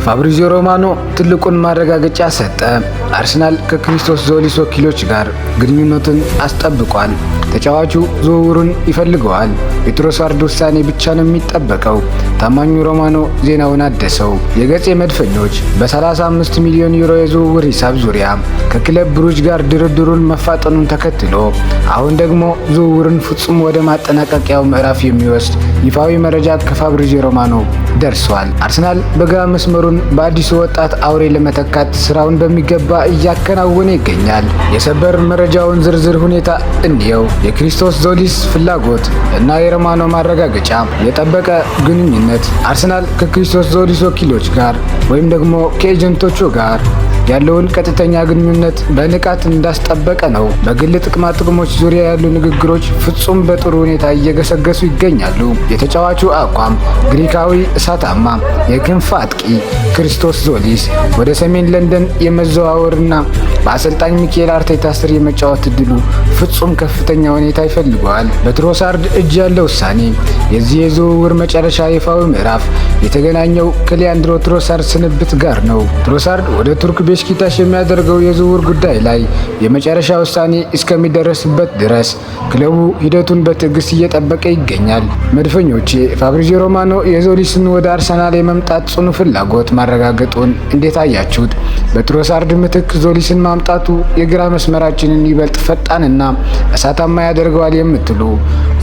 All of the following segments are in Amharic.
ፋብሪዚዮ ሮማኖ ትልቁን ማረጋገጫ ሰጠ። አርሰናል ከክሪስቶስ ዞሊስ ወኪሎች ጋር ግንኙነቱን አስጠብቋል። ተጫዋቹ ዝውውሩን ይፈልገዋል። የትሮሳርድ ውሳኔ ብቻ ነው የሚጠበቀው። ታማኙ ሮማኖ ዜናውን አደሰው። የገጼ መድፈኞች በ35 ሚሊዮን ዩሮ የዝውውር ሂሳብ ዙሪያ ከክለብ ብሩጅ ጋር ድርድሩን መፋጠኑን ተከትሎ አሁን ደግሞ ዝውውሩን ፍጹም ወደ ማጠናቀቂያው ምዕራፍ የሚወስድ ይፋዊ መረጃ ከፋብሪዚዮ ሮማኖ ደርሷል። አርሰናል በግራ መስመሩን በአዲሱ ወጣት አውሬ ለመተካት ስራውን በሚገባ እያከናወነ ይገኛል። የሰበር መረጃውን ዝርዝር ሁኔታ እንየው። የክሪስቶስ ዞሊስ ፍላጎት እና የሮማኖ ማረጋገጫ፣ የጠበቀ ግንኙነት። አርሰናል ከክሪስቶስ ዞሊስ ወኪሎች ጋር ወይም ደግሞ ከ agent ኦቹ ጋር ያለውን ቀጥተኛ ግንኙነት በንቃት እንዳስጠበቀ ነው። በግል ጥቅማ ጥቅሞች ዙሪያ ያሉ ንግግሮች ፍጹም በጥሩ ሁኔታ እየገሰገሱ ይገኛሉ። የተጫዋቹ አቋም፣ ግሪካዊ እሳታማ የክንፍ አጥቂ ክርስቶስ ዞሊስ ወደ ሰሜን ለንደን የመዘዋወርና በአሰልጣኝ ሚኬል አርቴታ ስር የመጫወት እድሉ ፍጹም ከፍተኛ ሁኔታ ይፈልገዋል። በትሮሳርድ እጅ ያለ ውሳኔ፣ የዚህ የዝውውር መጨረሻ ይፋዊ ምዕራፍ የተገናኘው ከሊያንድሮ ትሮሳርድ ስንብት ጋር ነው። ትሮሳርድ ወደ ቱርክ ቤሽኪታሽ የሚያደርገው የዝውውር ጉዳይ ላይ የመጨረሻ ውሳኔ እስከሚደረስበት ድረስ ክለቡ ሂደቱን በትዕግስት እየጠበቀ ይገኛል። መድፈኞቼ፣ ፋብሪዚዮ ሮማኖ የዞሊስን ወደ አርሰናል የመምጣት ጽኑ ፍላጎት ማረጋገጡን እንዴት አያችሁት? በትሮሳርድ ምትክ ዞሊስን ማምጣቱ የግራ መስመራችንን ይበልጥ ፈጣንና እሳታማ ያደርገዋል የምትሉ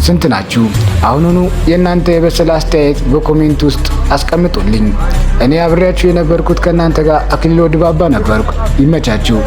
ስንት ናችሁ? አሁኑኑ የእናንተ የበሰለ አስተያየት በ comment ውስጥ አስቀምጡልኝ። እኔ አብሬያችሁ የነበርኩት ከእናንተ ጋር አክሊሎ ድባባ ነበርኩ። ይመቻችሁ።